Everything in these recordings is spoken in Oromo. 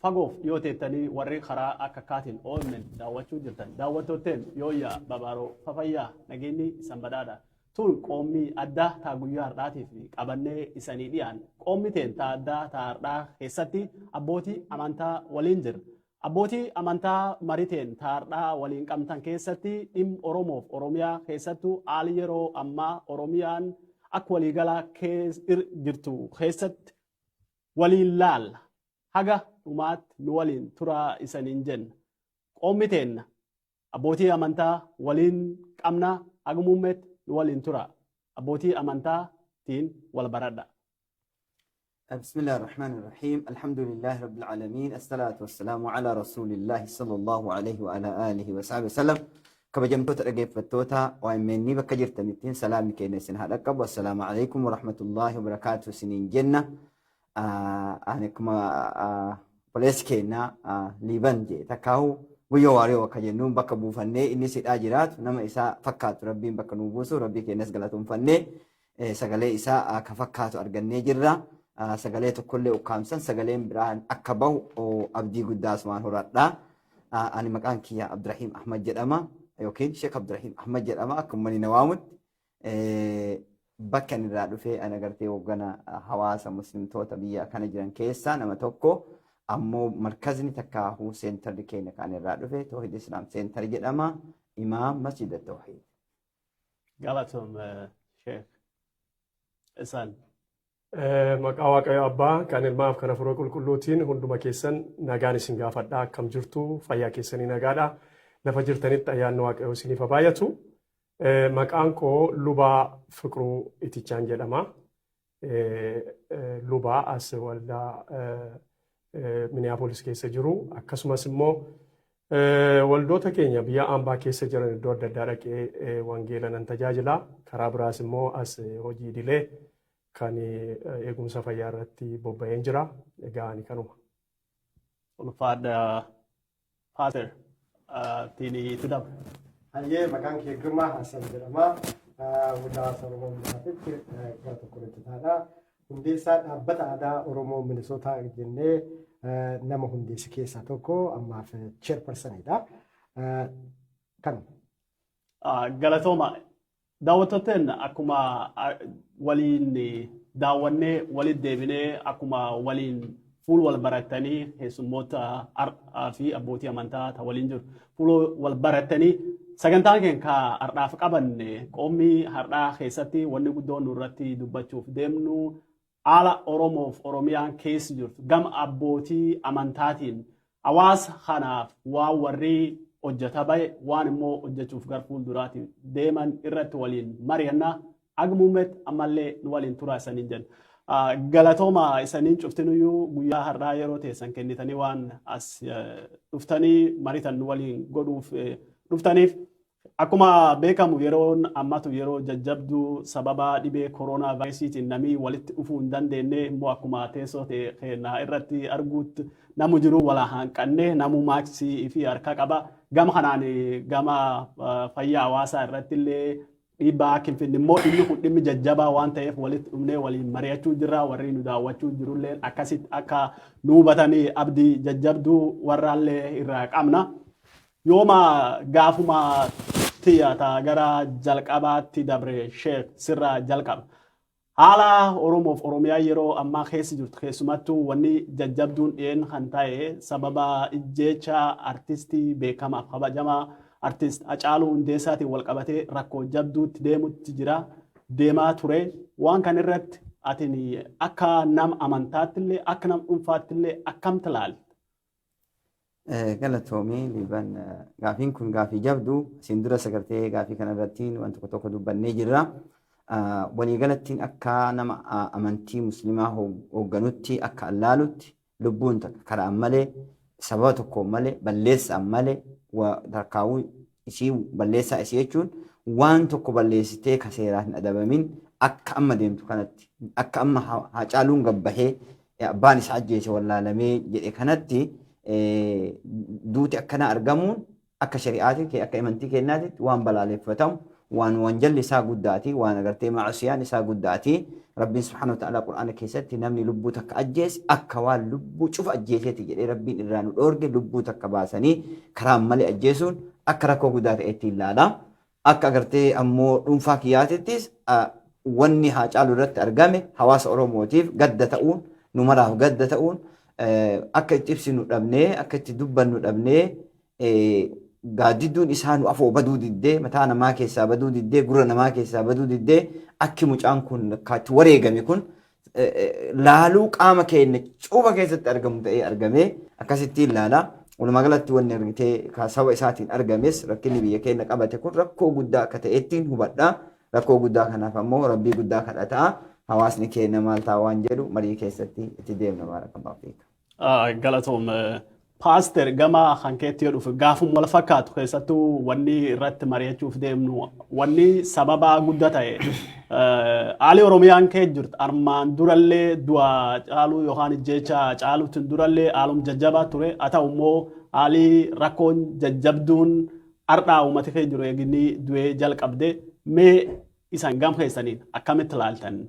Fagoof dhiyoo teettanii warri karaa akka akkaatiin OMN daawwachuu jirtan daawwattootteen yooyyaa babaaroo fafayyaa nageenyi isan badhaadha. Tun qoommii addaa taa guyyaa har'aatiif qabannee isanii dhiyaan qoommi teen taa addaa taa har'aa keessatti abbootii amantaa waliin jirra. Abbootii amantaa mariteen taa har'aa waliin qabtan keessatti dhimma Oromoof Oromiyaa keessattuu haali yeroo ammaa Oromiyaan akka waliigalaa jirtu keessatti waliin laalla. Haga dhumaatti nu waliin turaa isaniin jenna. Qoommi teenna abbootii amantaa waliin qabna haga muummeetti nu waliin turaa. Abbootii amantaatiin wal baradha. بسم الله الرحمن الرحيم، الحمد لله رب العالمين، الصلاة والسلام على رسول الله صلى الله عليه وعلى آله وصحبه وسلم. Kabajamtoota dhaggeeffattoota OMN bakka jirtanittiin salaamni keenya isin haa dhaqqabu. السلام عليكم ورحمة الله وبركاته isiniin jenna. Ani akkuma obboleessi keenya Liiban jee takkaahu Guyyoo Waariyoo akka jennuun bakka buufannee inni sidhaa jiraatu nama isaa fakkaatu Rabbiin bakka nuu buusu Rabbii keenyas galatoonfannee sagalee isaa akka fakkaatu argannee jirra. Sagalee tokkollee ukkaamsan sagaleen biraan akka bahu abdii guddaa asumaan horadha. Ani maqaan kiyya Abdurrahiim Ahmad jedhama yookiin Sheek Abdurrahiim Ahmad jedhama akka uummanni na waamutti. Bakka inni irraa dhufee ani agartee hoggana hawaasa muslimtoota biyya kana jiran keessaa nama tokko, ammoo markazni takkaahuu centerri keenya kan irraa dhufe Tawhid Islam Center jedhama. Imaam Masjida Tawhid. Galatoom Sheek. Isaan. Maqaa Waaqayyo Abbaa kan Ilmaaf kan Hafuura Qulqulluutiin hunduma keessan nagaan isin gaafadha. Akkam jirtu? Fayyaa keessanii nagaadha? Lafa jirtanitti ayyaanni Waaqayyoo isiniif haa baay'atu. Maqaan koo Lubaa Fiqiruu Itichaan jedhama. Lubaa as waldaa Minneapolis keessa jiru, akkasumas immoo waldoota keenya biyya ambaa keessa jiran iddoo adda addaa dhaqee wangeela nan tajaajila. Karaa biraas immoo as hojii idilee kan eegumsa fayyaa irratti bobba'een jira. Egaa ani kanuma. Ulfaadha Pastor Tiini itti dabra. Hayyee, maqaan kee Girmaa Hassan jedhama. Waldaa Hawaasa Oromoo Minnesotaatti gara tokko hojjetaadha. Hundeessaa dhaabbata aadaa Oromoo Minisootaa jennee nama hundeesse keessaa tokko, ammaaf chairpersonidha. Kan. Galatooma. Daawwattootteen akkuma waliin daawwannee walitti deebinee akkuma waliin fuul wal barattanii keessummoota har'aa fi abbootii amantaa ta waliin jiru fuul wal barattanii sagantaan keenya ka har'aaf qabanne qoommii har'aa keessatti wanni guddoon nurratti dubbachuuf deemnu haala Oromoof Oromiyaan keessa jirtu gama abbootii amantaatiin hawaasa kanaaf waan warri hojjeta bahe, waan immoo hojjechuuf gara fuulduraatti deeman irratti waliin mari'anna. Haga muummeetti ammallee nu waliin turaa isaniin jenna. Galatooma isaniin cuftinuyyuu guyyaa har'aa yeroo teessan kennitanii waan as dhuftanii maritan nu waliin godhuuf dhuftaniif. Akkuma beekamu yeroon ammatu yeroo jajjabduu sababa dhibee koronaa vaayirasiitiin namni walitti dhufuu hin dandeenye, immoo akkuma teessoo keenya irratti arguutti namu jiru wala hanqanne namu maaksii fi harka qaba. Gama kanaan gama fayyaa hawaasaa irratti illee dhiibbaa akka hin fidne immoo dhimmi kun dhimmi jajjabaa waan ta'eef walitti dhufnee waliin mari'achuu jirra. Warri nu daawwachuu jirullee akkasitti akka nu hubatanii abdii jajjabduu warraallee irraa qabna. Yooma gaafuma tiyya gara jalqabaatti dabre, Sheek, sirraa jalqaba. Haala Oromoof Oromiyaa yeroo ammaa keessa jirtu keessumattuu wanni jajjabduun dhiyeen kan ta'e sababa ijjeecha artistii beekamaaf kabajamaa artist Hacaaluu Hundeessaatiin wal qabatee rakkoo jabduutti deemutti jira, deemaa ture. Waan kan irratti atin akka nama amantaatti illee akka nama dhuunfaatti illee akkamti ilaalta? Galatoomii Liiban, gaafiin kun gaafii jabdu. Asiin dura sagartee gaafii kana irratti waan tokko tokko dubbannee jirra. Waliigalattiin akka nama amantii musliimaa hoogganutti akka allaalutti lubbuun takka karaan malee, sababa tokkoon malee, balleessaan malee tarkaawuu isii, balleessaa isii jechuun waan tokko balleessitee ka seeraan hin adabamin akka amma deemtu kanatti, akka amma Hacaaluun gabbahee abbaan isaa ajjeese wallaalamee jedhe kanatti duuti akkanaa argamuun akka shari'aatti, akka amantii keenyaatti waan balaaleffatamu, Waan wanjalli isaa guddaati, waan agartee macsiyaan isaa guddaati. Rabbiin subhaanahu wa ta'ala Qur'aana keessatti namni lubbuu takka ajjeese akka waan lubbuu cufa ajjeeseeti jedhee Rabbiin irraa nu dhoorge. Lubbuu takka baasanii karaan malee ajjeesuun akka rakkoo guddaa ta'etti ilaala. Akka agartee ammoo dhuunfaa kiyyaatittis wanni Haacaaluu irratti argame hawaasa Oromootiif gadda ta'uun, nu maraaf gadda ta'uun, akka itti ibsinu dhabnee, akka itti dubbannu dhabnee, gaaddidduun isaa nu afoo baduu diddee, mataa namaa keessaa baduu diddee, gurra namaa keessaa baduu diddee, akki mucaan kun akkaatti wareegame kun laaluu qaama keenya cuuba keessatti argamu ta'ee argamee akkasitti ilaala. Walumaa galatti wanni argitee saba isaatiin argames rakkinni biyya keenya qabate kun rakkoo guddaa akka ta'ettiin hubadha. Rakkoo guddaa kanaaf ammoo rabbii guddaa kadhataa hawaasni keenya maal ta'a waan jedhu marii keessatti itti deemna. Baarakallahu fiika. Galatoom. Paaster, gama kan keetti yoo dhufe gaafuma wal fakkaatu, keessattuu wanni irratti mari'achuuf deemnu wanni sababa guddaa ta'e haalli Oromiyaan kee jirtu armaan durallee du'a Caaluu yookaan jecha Caaluutiin durallee haalum jajjabaa ture. Haa ta'u immoo haalli rakkoon jajjabduun har'aa uummati kee jiru eeginni du'ee jalqabde. Mee isan gam keessaniin akkamitti ilaaltan?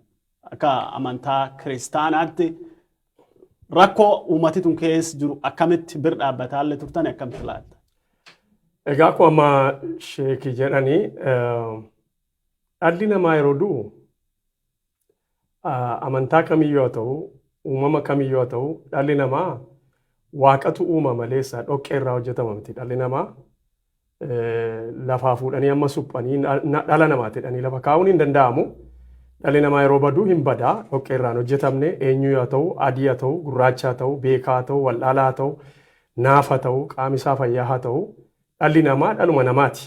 Akka amantaa kiristaanaatti rakkoo uummati tun keessa jiru akkamitti bir dhaabbataallee turtan, akkamitti ilaalta? Egaa akkuma amma sheekii jedhanii, dhalli namaa yeroo du'u amantaa kamiyyuu haa ta'u, uumama kamiyyuu haa ta'u, dhalli namaa waaqatu uuma maleessa dhoqqee irraa hojjetama miti. Dhalli namaa lafaa fuudhanii amma suphanii dhala namaati jedhanii lafa kaa'uun hin danda'amu. Dhalli namaa yeroo badu hin badaa, dhoqqee irraan hojjetamne. Eenyu haa ta'u, adii haa ta'u, gurraacha haa ta'u, beekaa haa ta'u, wallaalaa haa ta'u, naafa haa ta'u, qaami isaa fayyaa haa ta'u, dhalli namaa dhaluma namaati.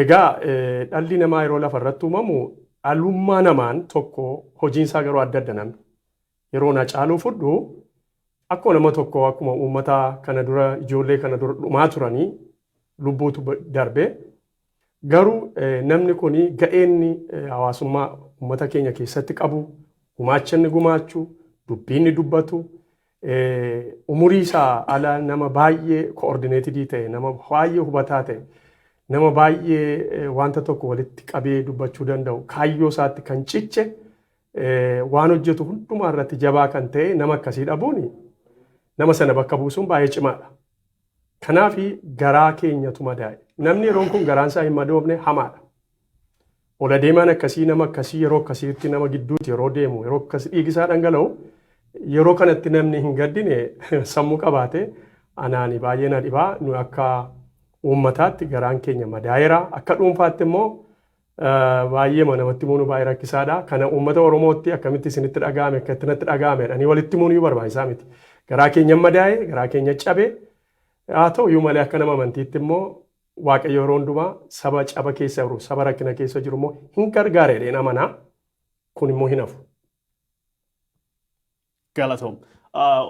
Egaa dhalli namaa yeroo lafa irratti uumamu dhalummaa namaan tokko, hojiin isaa garuu adda adda. Namni yeroo na caaluu fudhu akkuma nama tokko, akkuma uummata kana dura, ijoollee kana dura dhumaa turanii lubbuutu darbe. Garuu namni kun ga'eenni hawaasummaa uummata keenya keessatti qabu, gumaacha inni gumaachu, dubbii inni dubbatu, umurii isaa ala nama baay'ee coordinated ta'e, nama baay'ee hubataa ta'e, nama baay'ee wanta tokko walitti qabee dubbachuu danda'u, kaayyoo isaatti kan ciche, waan hojjetu hundumaa irratti jabaa kan ta'e, nama akkasii dhabuun nama sana bakka buusuun baay'ee cimaadha. Kanaaf garaa keenyatu madaa'e. Namni yeroon kun garaan isaa hin madoofne hamaadha. Ola deemaan akkasii, nama akkasii yeroo akkasiitti nama gidduutti yeroo deemu, yeroo akkasii dhiigi isaa dhangala'u, yeroo kanatti namni hin gaddine sammuu qabaate anaani baay'ee na dhibaa. Nu akka uummataatti garaan keenya madaa'eera. Akka dhuunfaatti immoo baay'ee namatti himuun baay'ee rakkisaadha. Kana uummata Oromootti akkamitti isinitti dhaga'ame, akka itti natti dhaga'ame jedhanii walitti himuun iyyuu barbaachisaa miti. Garaa keenya madaa'e, garaa keenya cabe. Haa ta'u iyyuu malee akka nama amantiitti immoo Waaqayyo yeroo hundumaa saba caba keessa jiru, saba rakkina keessa jiru immoo hin gargaara jedheen amanaa. Kun immoo hin hafu. Galatoom.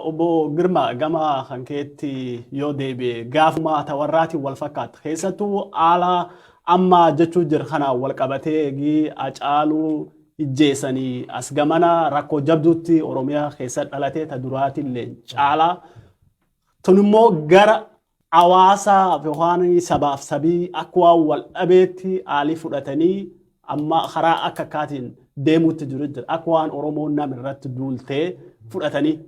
Obbo Girma, gama kan keetti yoo deebi'e gaafuma tawarraatiin wal fakkaata. Keessattuu haala amma jechuu jira kanaan wal qabatee eegii Hacaaluu ijjeessanii as gamana rakkoo jabduutti Oromiyaa keessa dhalatee ta duraatillee caalaa. Tun immoo gara hawaasaa yookaan sabaaf sabii akka waan wal dhabeetti haalii fudhatanii amma karaa akka akkaatiin deemuutti jiru jira. Akka waan Oromoon nama irratti duultee fudhatanii.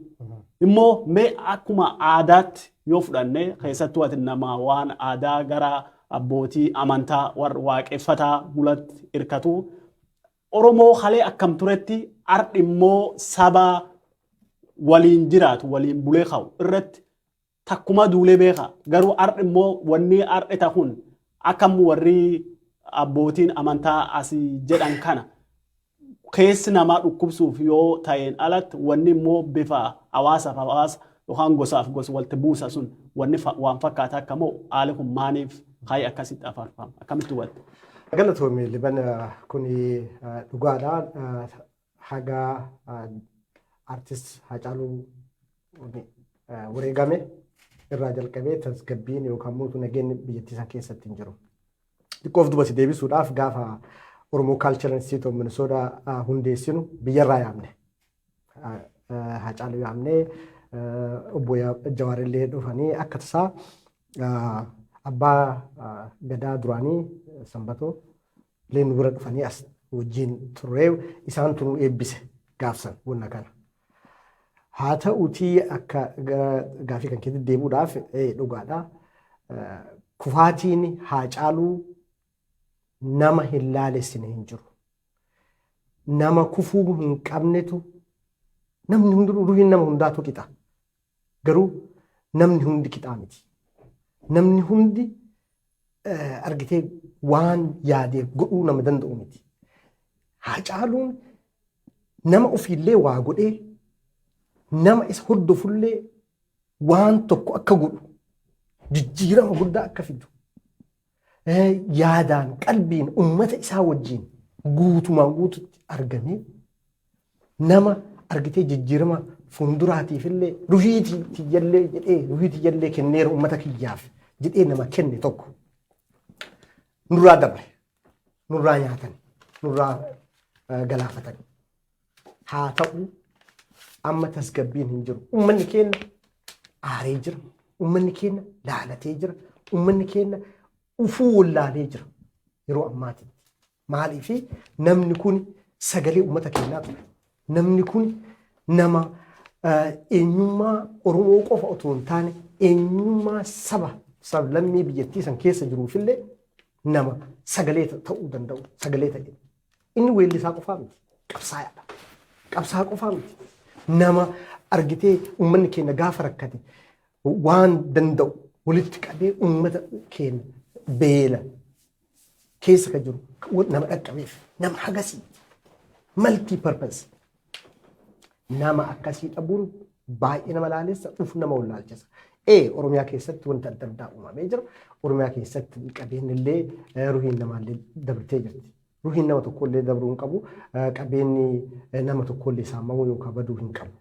Immoo mee akkuma aadaatti yoo fudhanne, keessattuu ati nama waan aadaa gara abbootii amantaa warra waaqeffataa bulatti hirkatu. Oromoo halee akkam turetti ardhi immoo saba waliin jiraatu, waliin bulee ka'u irratti takkuma duulee beeka. Garuu ardhi immoo wanni ardhi ta'uun akkam warri abbootiin amantaa asii jedhan kana keessi namaa dhukkubsuuf yoo ta'een alatti, wanni immoo bifa hawaasaaf hawaasa yookaan gosaaf gosa walitti buusa sun wanni waan fakkaata akka moo haali kun maaniif hayi akkasitti afarfama, akkamitti hubatte? Galatoomii Liban, kun dhugaadha. Haga artist Haacaaluu wareegame irraa jalqabee tasgabbiin yookaan immoo nageenyi biyyattii san keessatti hin jiru. Xiqqoof duba si deebisuudhaaf, gaafa Oromoo Cultural Institute of Minnesota hundeessinu biyyarraa yaamne. Haacaaluu yaamnee, obbo Jawaarillee dhufanii, akka tasaa Abbaa Gadaa duraanii Sanbatoo illee nu bira dhufanii as wajjin turree isaantu nu eebbise gaafsan wanna kana. Haa ta'uutii akka gara gaafii kan keetti deebi'uudhaaf dhugaadha. Kufaatiin Haacaaluu nama hin laalessine hin jiru. Nama kufuu hin qabnetu namni hundi ruhiin nama hundaatu qixa. Garuu namni hundi qixaa miti. Namni hundi argitee waan yaadee godhuu nama danda'u miti. Haacaaluun nama ofiillee waa godhee nama isa hordofullee waan tokko akka godhu jijjiirama guddaa akka fidu yaadaan qalbiin ummata isaa wajjin guutumaan guututti argamee nama argitee jijjiirama fuulduraatiif illee ruhii tiyyallee jedhee ruhii tiyyallee kenneera ummata kiyyaaf jedhee nama kenne tokko nurraa dabre, nurraa nyaatan, nurraa galaafatan. Haa ta'u, amma tasgabbiin hin jiru. Uummanni keenya aaree jira. Uummanni keenya laalatee jira. Uummanni keenya ufuu wallaalee jira yeroo ammaatitti. Maaliif? Namni kun sagalee uummata keenyaa ture. Namni kun nama eenyummaa Oromoo qofa otoo hin taane eenyummaa saba sablammii biyyattii san keessa jiruufillee nama sagalee ta'uu danda'u, sagalee ta'e. Inni weellisaa qofaa miti. Qabsaayaadha. Qabsaa qofaa miti. Nama argitee uummanni keenya gaafa rakkate waan danda'u walitti qabee uummata keenya beela keessa kan jiru nama dhaqqabeef nama hagasii multi purpose. Nama akkasii dhabuun baay'ee nama laalessa, uf nama wallaalchisa. Oromiyaa keessatti wanta adda addaa uumamee jira. Oromiyaa keessatti qabeenyi illee ruhiin namaallee dabartee jirti. Ruhiin nama tokkollee dabruu hin qabu. Qabeenyi nama tokkollee saamamuu yookaan baduu hin qabu.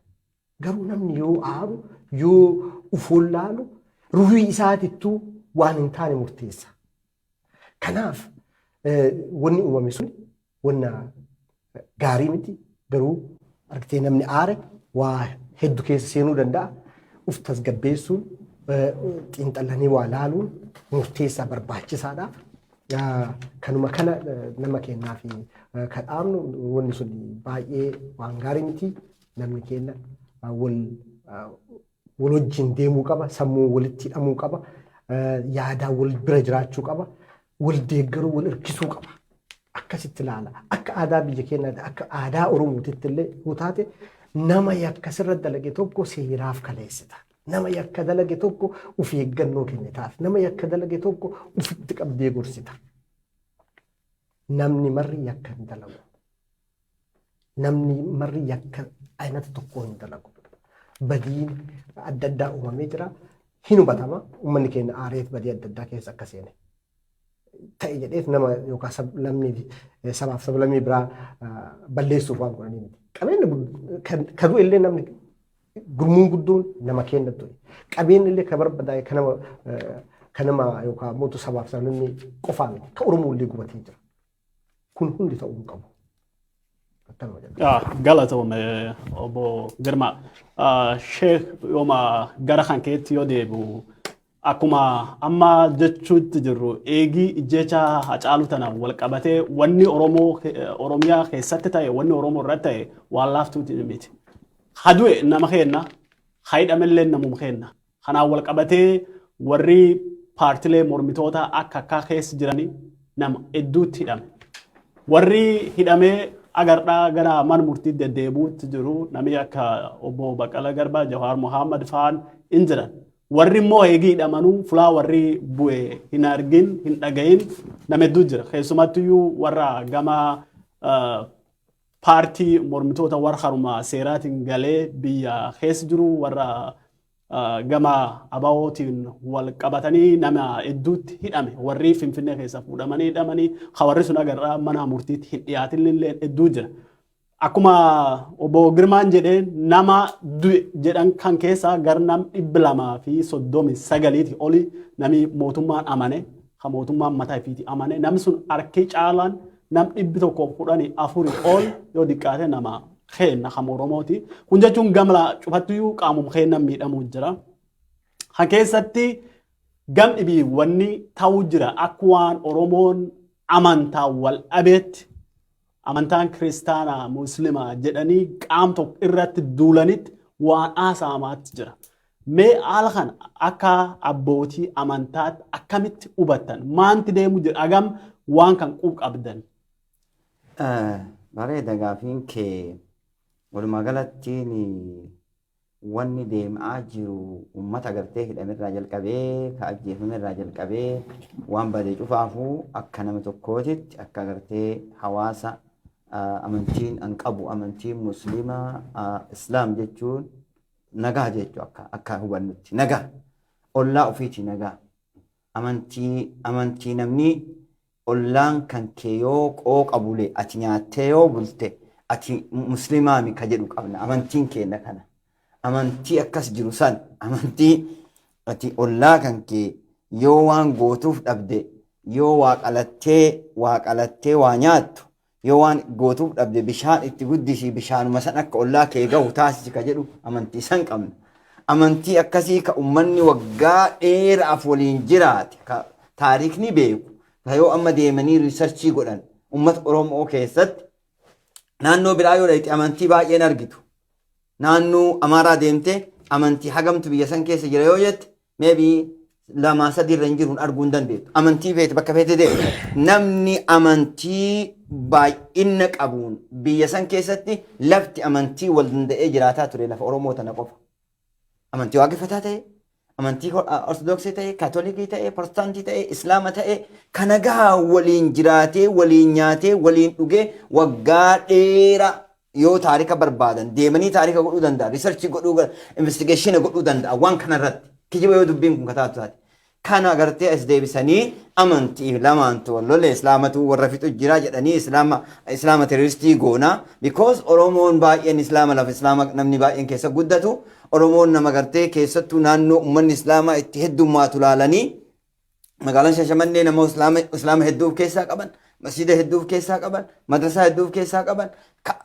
Garuu namni yoo aaru, yoo uf wallaalu, ruhii isaatittuu waan hin taane murteessa. Kanaaf wanni uumame sun wanna gaarii miti. Garuu argitee namni aare waa hedduu keessa seenuu danda'a. Uf tasgabbeessuun, xiinxallanii waa laaluun murteessaa, barbaachisaadha. Kanuma kana nama keenyaaf kan dhaabnu, wanni sun baay'ee waan gaarii miti. Namni keenya wal wal wajjin deemuu qaba. Sammuu walitti hidhamuu qaba. Yaadaan wal bira jiraachuu qaba. Wal deeggaruu, wal hirkisuu qaba. Akkasitti ilaala. Akka aadaa biyya keenyaatti, akka aadaa Oromootitti illee yoo taate, nama yakka sirra dalage tokko seeraaf kaleessita. Nama yakka dalage tokko of eeggannoo kennitaaf. Nama yakka dalage tokko ofitti qabdee gorsita. Namni marri yakka hin dalagu. Namni marri yakka aynata tokko hin dalagu. Badiin adda addaa uumamee jira. Hin hubatama. Uummanni keenya aareet badii adda addaa keessa akka seene. Ta'e jedheef nama yookaan sablammii sabaaf sablammii biraa balleessuuf waan godhanii miti. Qabeenyi ka du'e illee namni gurmuun guddoon nama keenya du'e. Qabeenyi illee ka barbadaa'e ka nama yookaan mootu sabaaf sablammii qofaa miti. Ka Oromoo illee gubatee jira. Kun hundi ta'uu hin qabu. Akkanuma jedha. Galatoome, obbo Girmaa. Sheek, yooma gara kan keetti yoo deebi'u, akkuma amma jechuutti jirru, eegii ijjecha Hacaaluu tana wal qabatee wanni Oromoo Oromiyaa keessatti ta'e, wanni Oromoo irratti ta'e waan laaftuuti miti. Hadu'e nama keenna, hidhamellee namuma keenna. Kanaan wal qabatee warri paartilee mormitoota akka akkaa keessa jiranii nama hedduutti hidhame. Warri hidhamee agardhaa gara mana murtii deddeebi'uutti jiru, namni akka obbo Baqqalaa Garbaa, Jawaar Mohaammed fa'aan hin jiran. Warri immoo eegii hidhamanuu fulaa warri bu'e hin argin, hin dhagahin nama hedduu jira. Keessumattuyyuu warra gama paartii mormitoota warra haruma seeraatiin galee biyya keessa jiru, warra gama ABO'tiin wal qabatanii nama hedduutti hidhame. Warri Finfinnee keessa fuudhamanii hidhamanii warri sun agarraa mana murtiitti hin dhiyaatin illee hedduu jira. Akkuma obbo Girmaan jedhee, nama du'e jedhan kan keessaa gar nam 239ti oli nami mootummaan amane, kan mootummaan mataa ifiiti amane, namni sun harki caalaan nam 114 ol yoo diqqaate nama keenna kan Oromooti. Kun jechuun gamla cufattuyyuu qaamuma keenna miidhamuu jira. Kan keessatti Gam dhibii wanni ta'uu jira akka waan Oromoon amantaa wal dhabeetti, amantaan kiristaanaa muslimaa jedhanii qaam tokko irratti duulanitti waan haasa'amaatti jira. Mee haala kana akka abbootii amantaatti akkamitti hubattan? Maanti deemu jira? Agam waan kan qub qabdan? Bareeda gaafiin kee. Walumaa galatti wanni deemaa jiru uummata gartee hidhamirraa jalqabee, ka ajjeefamirraa jalqabee, waan badee cufaafuu akka nama tokkootitti, akka gartee hawaasa amantiin an qabu, amantiin musliimaa, islaam jechuun nagaa jechuu, akka hubannutti nagaa ollaa ofiiti, nagaa amantii namni ollaan kan kee yoo qooqa bule ati nyaattee yoo bulte ati muslimaami ka jedhu qabna. Amantiin keenya kana, amantii akkas jiru san, amantii ati ollaa kan kee yoo waan gootuuf dhabde, yoo waa qalattee waa nyaattu, yoo waan gootuuf dhabde bishaan itti guddisii bishaanuma san akka ollaa kee gahu taasisi ka jedhu amantii san qabna. Amantii akkasii ka ummanni waggaa dheeraaf waliin jiraate, ka taariikni beeku, ka yoo amma deemanii research godhan ummata Oromoo keessatti, naannoo biraa yoo dhaqxe amantii baay'een argitu. Naannoo Amaaraa deemte amantii hagamtu biyya san keessa jira yoo jette, maybe lamaa sadii irra hin jiru arguu hin dandeettu. Amantii feete bakka feete deemu. Namni amantii baay'ina qabuun biyya san keessatti lafti amantii wal danda'ee jiraataa ture lafa Oromoo tana qofa. Amantii waaqeffataa ta'e, amantii Ortodoksii ta'e, Kaatolikii ta'e, Protestaantii ta'e, Islaama ta'e, kana gahaa waliin jiraatee, waliin nyaatee, waliin dhugee waggaa dheeraa yoo taarika barbaadan deemanii taarika godhuu danda'a, research godhuu, investigation godhuu danda'a waan kanarratti. Kijiba yoo dubbiin kun kataatu taate. Kana agartee as deebisanii amantii lamaantu wal lole, islaamatu warra fixu jira jedhanii islaama terrorist goonaa, because Oromoon baay'een islaama, lafa islaama namni baay'een keessa guddatu, Oromoon nama gartee keessattuu naannoo uummanni islaamaa itti heddummaatu laalanii, magaalaan Shashamannee nama islaama hedduu of keessaa qaban, masjida hedduu of keessaa qaban, madrasaa hedduu of keessaa qaban,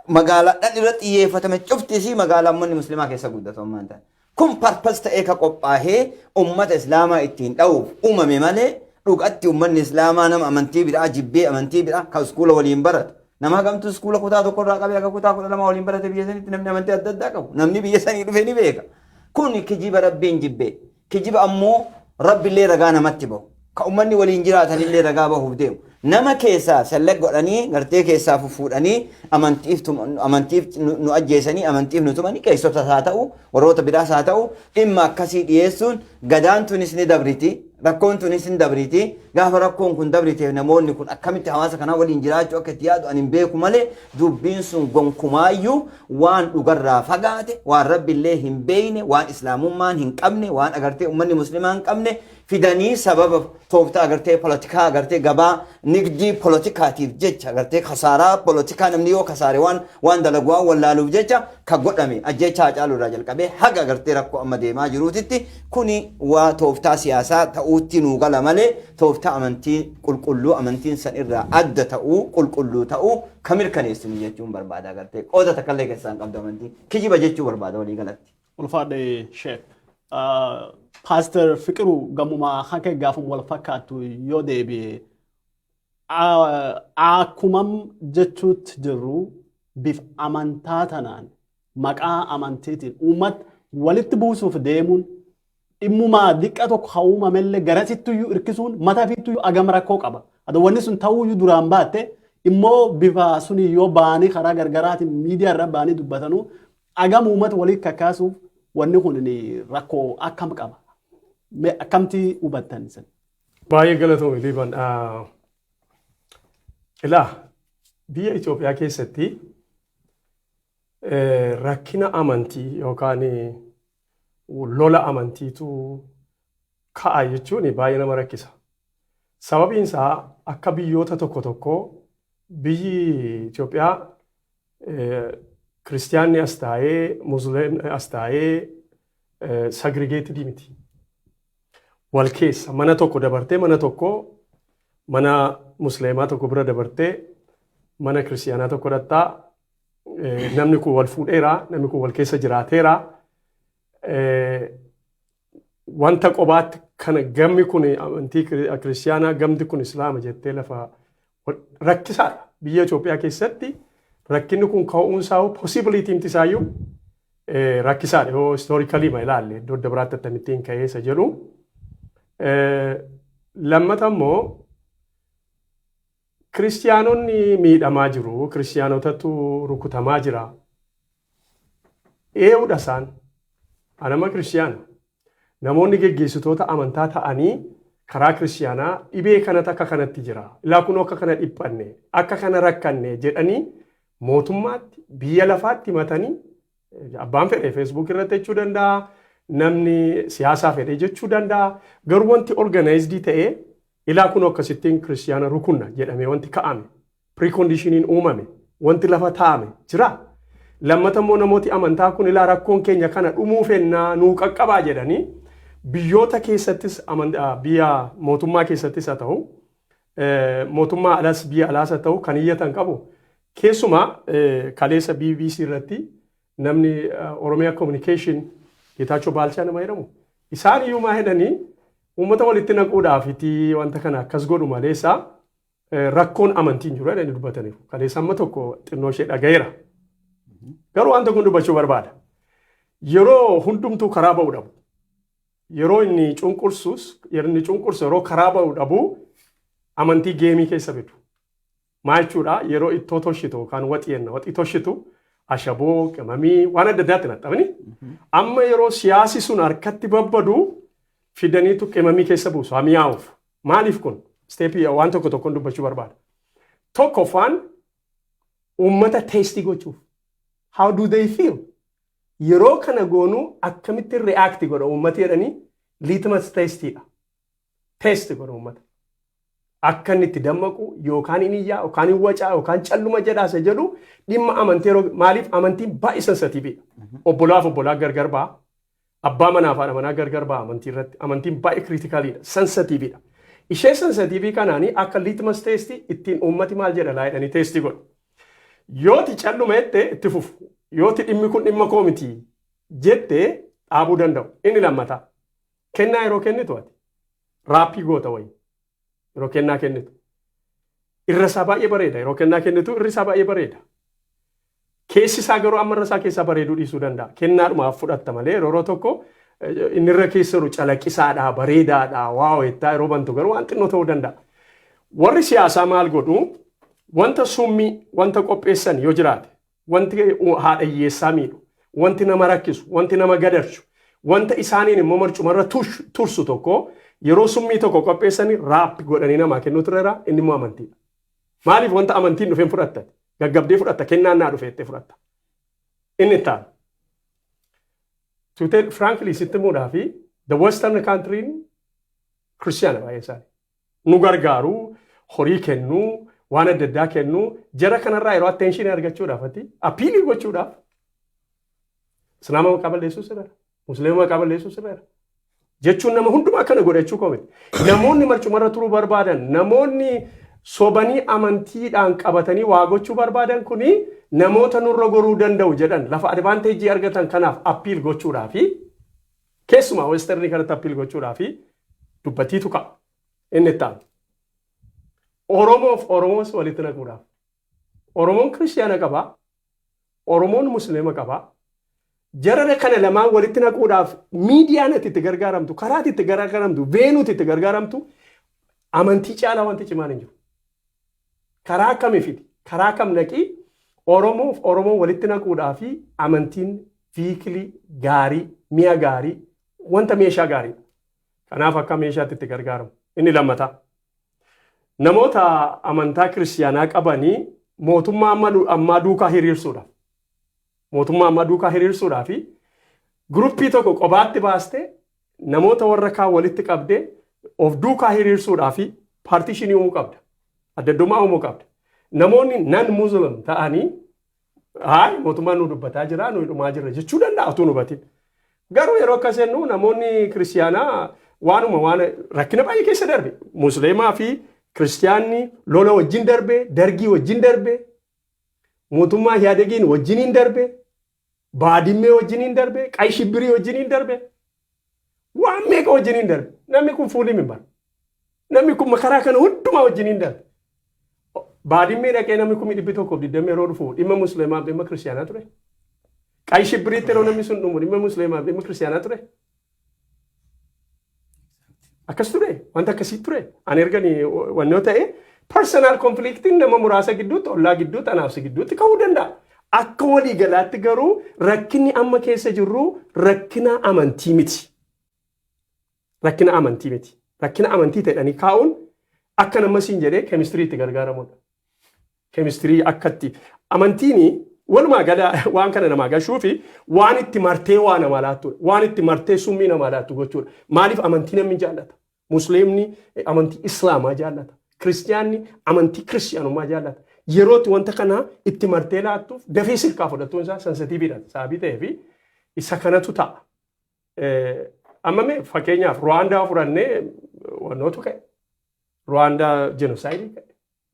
magaalaadhaan irra xiyyeeffatame cuftisii magaalaa uummanni musliimaa keessa guddatu ammaan ta'an. Kun purpose ta'ee ka qophaa'ee ummata islaamaa ittiin dha'uuf uumame malee, dhugatti uummanni islaamaa nama amantii biraa jibbee, amantii biraa ka iskuula waliin baratu. Nama hagamtu iskuula kutaa tokkorraa qabee akka kutaa 12 waliin barate biyya sanitti namni amantii adda addaa qabu. Namni biyya sanii dhufe ni beeka. Kun kijiba Rabbiin jibbee. Kijiba ammoo Rabbillee ragaa namatti bahu. Ka uummanni waliin jiraatanillee ragaa bahuuf deemu. Nama keessaa select godhanii gartee keessaa fufuudhanii amantiif nu ajjeesanii, amantiif nu tumanii, keessotas haa ta'u, warroota biraas haa ta'u, dhimma akkasii dhiyeessuun, gadaan tunis ni dabriti, rakkoon tunis ni dabriti. Gaafa rakkoon kun dabriteef namoonni kun akkamitti hawaasa kanaa waliin jiraachuu akka itti yaadu ani hin beeku malee, dubbiin sun gonkumaayyuu waan dhugarraa fagaate, waan Rabbillee hin beekne, waan islaamummaan hin qabne, waan agartee uummanni muslimaa hin qabne fidanii sababa tooftaa agartee polotikaa, agartee gabaa nigdii polotikaatiif jecha, agartee kasaaraa polotikaa, namni yoo kasaare waan dalagu waan wallaaluuf jecha ka godhame, ajjeechaa Haacaaluu irraa jalqabee haga agartee rakkoo amma deemaa jiruutitti, kuni waa tooftaa siyaasaa ta'uutti nuu gala malee, tooftaa amantii qulqulluu, amantiin san irraa adda ta'uu, qulqulluu ta'uu ka mirkaneessinu jechuun barbaada. Agartee qooda takkallee keessaa hin qabdu amantii, kijiba jechuu barbaada walii galatti. Ulfaadhe, Sheek. Paaster Fiqiruu, gamumaa hanka gaafuma wal fakkaattu yoo deebi'e, akkumam jechuutti jirru, bifa amantaa tanaan maqaa amantiitiin uummata walitti buusuuf deemuun, dhimmumaa diqqa tokko haa uumamellee garasittuyyuu hirkisuun mataa fiittuyyuu agam rakkoo qaba. Ado wanni sun ta'uyyuu duraan baatte immoo bifa suni yoo ba'anii karaa gargaraatiin miidiyaa irra ba'anii dubbatanuu, agam uummata walitti kakkaasuuf wanni kun rakkoo akkam qaba? Mee akkamti hubattan isin? Baay'ee galatoomi, Liiban. Ilaa, biyya Itoophiyaa keessatti rakkina amantii yookaan lola amantiitu ka'a jechuun baay'ee nama rakkisa. Sababiin isaa akka biyyoota tokko tokko biyyi Itoophiyaa kiristiyaanni as taa'ee, musliimni as taa'ee segregated miti. Wal keessa mana tokko dabartee, mana tokko, mana musliimaa tokko bira dabartee mana kiristiyaanaa tokko dhattaa, namni kun wal fuudheera, namni kun wal keessa jiraateera. Wanta qobaatti Kana gammi kun amantii kiristiyaanaa, gamti kun islaama jettee lafa rakkisaadha. Biyya Itoophiyaa keessatti rakkinni kun ka'uunsaa, possibility isaayyuu rakkisaadha yoo historically ma ilaalle, iddoo adda biraatti akkamittiin ka'ee isa jedhu. Lammata immoo kiristiyaanonni miidhamaa jiru, kiristiyaanotatu rukutamaa jira. Ee'uudha isaan? Anama kiristiyaana. Namoonni geggeessitoota amantaa ta'anii karaa kiristiyaanaa dhibee kanatu akka kanatti jira. Ilaa kun akka kana dhiphanne, akka kana rakkanne jedhanii mootummaatti, biyya lafaatti himatanii, abbaan fedhe Facebook irratti jechuu danda'a, namni siyaasaa fedhe jechuu danda'a. Garuu wanti organized ta'ee ilaa kun akkasittiin kiristiyaana rukunna jedhamee wanti ka'ame, preconditioniin uumame, wanti lafa taa'ame jira. Lammata immoo namooti amantaa kun ilaa rakkoon keenya kana dhumuu fennaa, nuu qaqqabaa jedhanii biyyoota keessattis, biyya mootummaa keessattis haa ta'u, mootummaa alas, biyya alaas haa ta'u, kan iyyatan qabu. Keessumaa kaleessa BBC irratti namni Oromiyaa Communication Geetaachoo Baalchaa nama jedhamu, isaan iyyuu maa jedhanii, uummata walitti naquudhaafiti wanta kana akkas godhu maleessa rakkoon amantiin jiru jedhanii dubbataniiru. Kaleessa amma tokko xinnoo ishee dhagayeera. Garuu wanta kun dubbachuu barbaada. Yeroo hundumtuu karaa ba'uu dhabu. Yeroo inni cunqursus, yeroo inni cunqursu, yeroo karaa ba'uu dhabu, amantii game keessa fidu. Maa jechuudha? Yeroo ittoo toshitu yookaan waxii jenna, waxii toshitu ashaboo, qimamii, waan adda addaatti naxxabani. Amma yeroo siyaasi sun harkatti babbadu fidaniitu qimamii keessa buusu haa mi'aawuuf. Maaliif kun? Step waan tokko tokkoon dubbachuu barbaada. Tokkoffaan uummata test gochuuf. How do they feel? Yeroo kana goonuu akkamittiin react godha uummati jedhanii litmus testiidha. Test godha uummata. Akka inni itti dammaqu, yookaan inni iyyaa, yookaan inni wacaa, yookaan calluma jedhaasa jedhu, dhimma amantii yeroo, maaliif amantiin baay'ee sensitivedha. Obbolaaf obbolaa gargar ba'a. Abbaa manaa fi haadha manaa gargar ba'a amantii irratti. Amantiin baay'ee criticaliidha. Sensitivedha. Ishee sensitive kanaanii akka litmus test ittiin uummati maal jedha laa jedhanii test godhu. Yooti calluma jette itti fufu. Yooti dhimmi kun dhimma koo miti jette dhaabuu danda'u. Inni lammataa. Kennaa yeroo kennitu ati wrap goota wayii. Yeroo kennaa kennitu. Irra isaa baay'ee bareeda. Yeroo kennaa kennitu irri isaa baay'ee bareeda. Keessi isaa garuu amma irra isaa keessaa bareeduu dhiisuu danda'a. Kennaadhumaaf fudhatta malee yeroo tokko inni irra keessa jiru calaqqisaadha, bareedaadha, wow jettaa yeroo bantu garuu waan xinnoo ta'uu danda'a. Warri siyaasaa maal godhu? Wanta summii wanta qopheessan yoo jiraate, wanti haadha hiyyeessaa miidhu, wanti nama rakkisu, wanti nama gadarchu, wanta isaaniin immoo marcumarra tursu tokko, yeroo summii tokko qopheessanii wrap godhanii namaa kennuutu irra, inni immoo amantiidha. Maaliif? Wanta amantiin dhufeen fudhatta? Gaggabdee fudhatta, kennaan naa dhufe jettee fudhatta. Inni itti aanu. To tell frankly, sitti himuudhaa fi the western country kiristiyaana baay'ee isaanii. Nu gargaaru, horii kennuu, waan adda addaa kennuu, jara kanarraa yeroo attention argachuudhaaf ati appeal gochuudhaaf islaama maqaa balleessuu sirreera. Musliima maqaa balleessuu sirreera. Jechuun nama hundumaa akkana godha jechuu koo miti. Namoonni marcumarra turuu barbaadan, namoonni sobanii amantiidhaan qabatanii waa gochuu barbaadan kuni namoota nurra goruu danda'u jedhan lafa advantage argatan kanaaf appeal gochuudhaa fi keessumaa western kanatti appeal gochuudhaa fi dubbatiitu ka'a. Inni itti aanu. Oromoof Oromoos walitti naquudhaaf. Oromoon kiristiyaana qabaa. Oromoon Musliima qabaa. Jarara kana lamaan walitti naquudhaaf miidiyaan ati itti gargaaramtu, karaa ati itti gargaaramtu, venueti itti gargaaramtu amantii caalaa wanti cimaan hin jiru. Karaa kamii fidi? Karaa kam naqii? Oromoof Oromoo walitti naquudhaa fi amantiin vehicle gaarii, mi'a gaarii, wanta meeshaa gaariidha. Kanaaf akka meeshaatti itti gargaaramu. Inni lammataa. Namoota amantaa kiristiyaanaa qabanii mootummaa ammaa duukaa hiriirsuudhaaf. Mootummaa ammaa duukaa hiriirsuudhaaf fi group tokko qobaatti baastee namoota warra kaan walitti qabdee of duukaa hiriirsuudhaaf fi partition uumuu qabda. Adda addummaa uumuu qabda. Namoonni non Muslim ta'anii, haay, mootummaan nu dubbataa jira, nu dhumaa jira jechuu danda'a utuu nu hubatin. Garuu yeroo akkas jennu namoonni kiristiyaanaa waanuma waan rakkina baay'ee keessa darbe. Musliimaa fi kiristiyaanni lola wajjin darbe, dargii wajjin darbe, mootummaa Ihaadegiin wajjiniin darbe, baadimmee wajjiniin darbe, qay shibbirii wajjiniin darbe. Waan meeqa wajjiniin darbe. Namni kun fuulii min bara. Namni kun makaraa kana hundumaa wajjiniin darbe. Baadimmee dhaqee namni 120,000 yeroo dhufu dhimma musliimaaf dhimma kiristiyaanaa ture. Qayi shibbiriitti yeroo namni sun dhumu dhimma musliimaaf dhimma kiristiyaanaa ture. Akkas ture, wanta akkasii ture. Ani ergani wannoo ta'e personal conflictiin nama muraasa gidduutti, ollaa gidduutti, anaaf si gidduutti ka'uu danda'a. Akka waliigalaatti garuu rakkinni amma keessa jirru rakkina amantii miti. Rakkina amantii miti. Rakkina amantii ta'edhanii kaa'uun akka nama siin jedhee keemistirii itti gargaaramudha. Keemistirii akkatti amantiin walumaa gala waan kana namaa gashuu fi waan itti martee waa namaa laattudha. Waan itti martee summii namaa laattu gochuudha. Maaliif amantii namni jaallata? Musliimni amantii Islaamaa jaallata. Kiristiyaanni amantii kiristiyaanummaa jaallata. Yerootti wanta kana itti martee laattuuf dafee sirkaa fudhattuun isaa sensitiiviidha. Sababii ta'ee fi isa kanatu ta'a. Amma mee fakkeenyaaf Ruwaandaa fudhannee wannootu ka'e. Ruwaandaa genocide ka'e.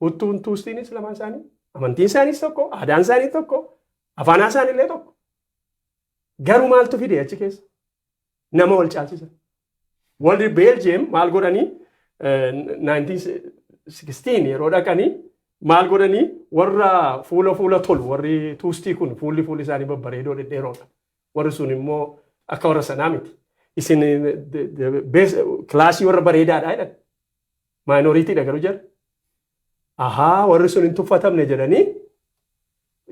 Hutuun Tuustiinis lamaan isaanii amantiin isaaniis tokko, aadaan isaanii tokko, afaan isaanii illee tokko. Garuu maaltu fide achi keessa? Nama wal caalchisan. Warri Beeljeem maal godhanii 1916 yeroo dhaqanii maal godhanii, warra fuula fuula tolu, warri Tuustii kun fuulli fuulli isaanii babbareedoo dhedheeroodha. Warri sun immoo akka warra sanaa miti. Isin class warra bareedaadha jedhan. Minoritydha garuu jara. Ahaa, warri sun hin tuffatamne jedhanii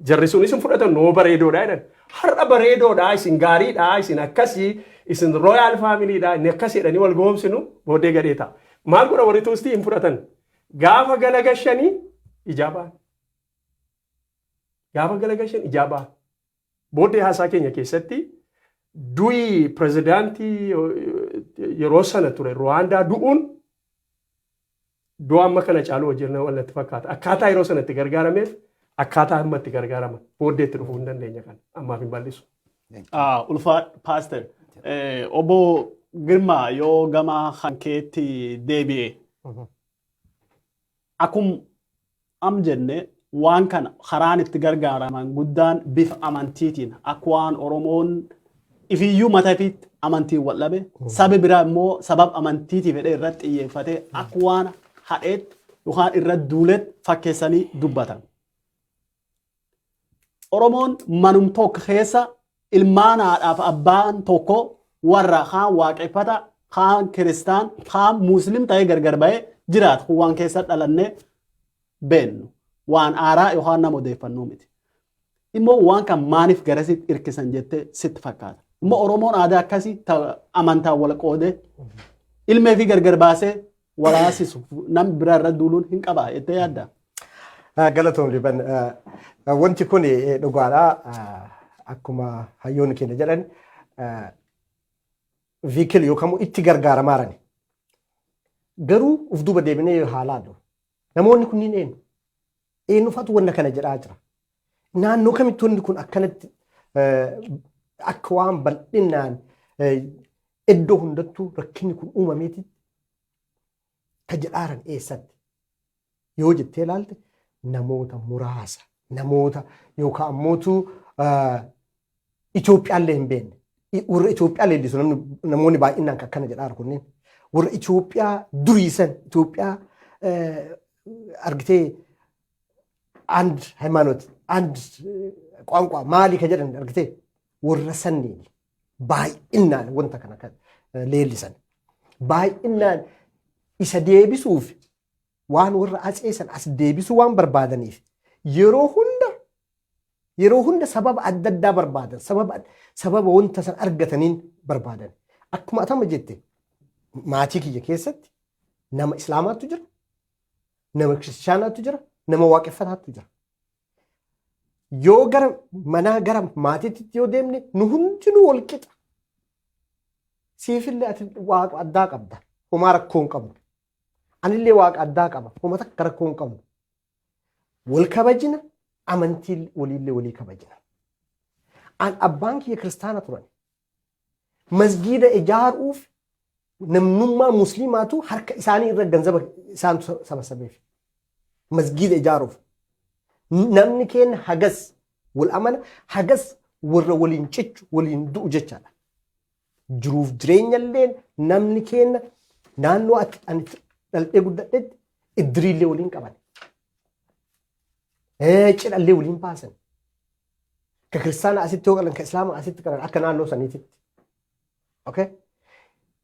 jarri sunis hin fudhatan, noo bareedoodha jedhan. Har'a bareedoodha, isin gaariidha, isin akkasii, isin royal familydha, inni akkas jedhanii wal goomsinu booddee gadhee ta'a. Maal godha, warri Tuustii hin fudhatan. Gaafa galagashanii ijaa ba'an. Gaafa galagashan ijaa ba'an. Booddee haasaa keenya keessatti du'i pirezidaantii yeroo sana ture Ruwaandaa du'uun du'a amma kana caalu hojjenna wallatti fakkaata. Akkaataa yeroo sana itti gargaarameef akkaataa amma itti gargaaraman booddee itti dhufuu hin dandeenya, kana ammaaf hin bal'isu. Ulfaadhu, Pastor. Obbo Girmaa, yoo gama hankeetti deebi'e, akkum am jenne waan kana karaan itti gargaaraman guddaan bifa amantiitiin, akka waan Oromoon ifiyyuu mataa ifiitti amantiin wal dhabe, sabi biraa immoo sabab amantiitii fedhee irratti xiyyeeffatee akka waan hadheetti yookaan irratti duuletti fakkeessanii dubbatan. Oromoon manum tokko keessa ilmaan haadhaaf abbaan tokko warra kaan waaqeffata, kaan kiristaan, kaan muslim ta'ee gargar ba'ee jiraata. Kun waan keessa dhalannee beennu. Waan aaraa yookaan nama odeeffannoo miti. Immoo waan kan maaliif garasitti hirkisan jettee sitti fakkaata? Immoo Oromoon aadaa akkasii amantaan wal qoodee ilmee fi gargar baasee walaasisu nam biraa irra duuluun hin qabaa jettee yaadda? Galatoom, Liban. Wanti kun dhugaadha. Akkuma hayyoonni keenya jedhan, vehicle yookaan itti gargaaramaa. Garuu uf duuba deebinee haa laallu. Namoonni kunniin eenyu? Eenyufaatu wanna kana jedhaa jira? Naannoo kamitti wanni kun akkanatti akka waan bal'inaan iddoo hundattuu rakkinni kun uumameeti ka jedhaaran eessatti? Yoo jettee ilaalte, namoota muraasa, namoota yookaan ammootu Itoophiyaallee hin beekne. Warra Itoophiyaa leellisu namoonni baay'inaan kan akkana jedhaaru kunneen. Warra Itoophiyaa duriisan, Itoophiyaa argitee አንድ ሃይማኖት አንድ ቋንቋ maali ka jedhan argitee, warra sanniin baay'inaan wanta kana kan leellisan. Baay'inaan isa deebisuuf waan warra atseesan as deebisuu waan barbaadaniif yeroo hunda sababa adda addaa barbaadan, sababa wanta san argataniin barbaadan. Akkuma atama jette, maatii kiyya keessatti nama islaamaatu jira, nama kiristaanaatu jira, nama waaqeffataatu jira. Yoo gara manaa, gara maatiitti yoo deemne, nu hundinuu wal qixa. Siifillee ati waaqa addaa qabda. Homaa rakkoo hin qabnu. Anillee waaqa addaa qaba. Homa takka rakkoo hin qabnu. Wal kabajina, amantii waliillee walii kabajina. An abbaan kiyya kiristaana turan. Masgiida ijaaruuf namnummaa musliimaatu harka isaanii irra ganzaba isaantu sabasabeef. Masgiida ijaaruuf. Namni keenya hagas wal amana, hagas warra waliin cichu, waliin du'u jechaadha. Jiruuf jireenyallee namni keenya naannoo ati ani dhaldhee guddadhetti iddiriillee waliin qaban. Cidhallee waliin baasan. Ka kiristaana asitti yoo qalan, ka islaama asitti qalan, akka naannoo saniititti. Okay?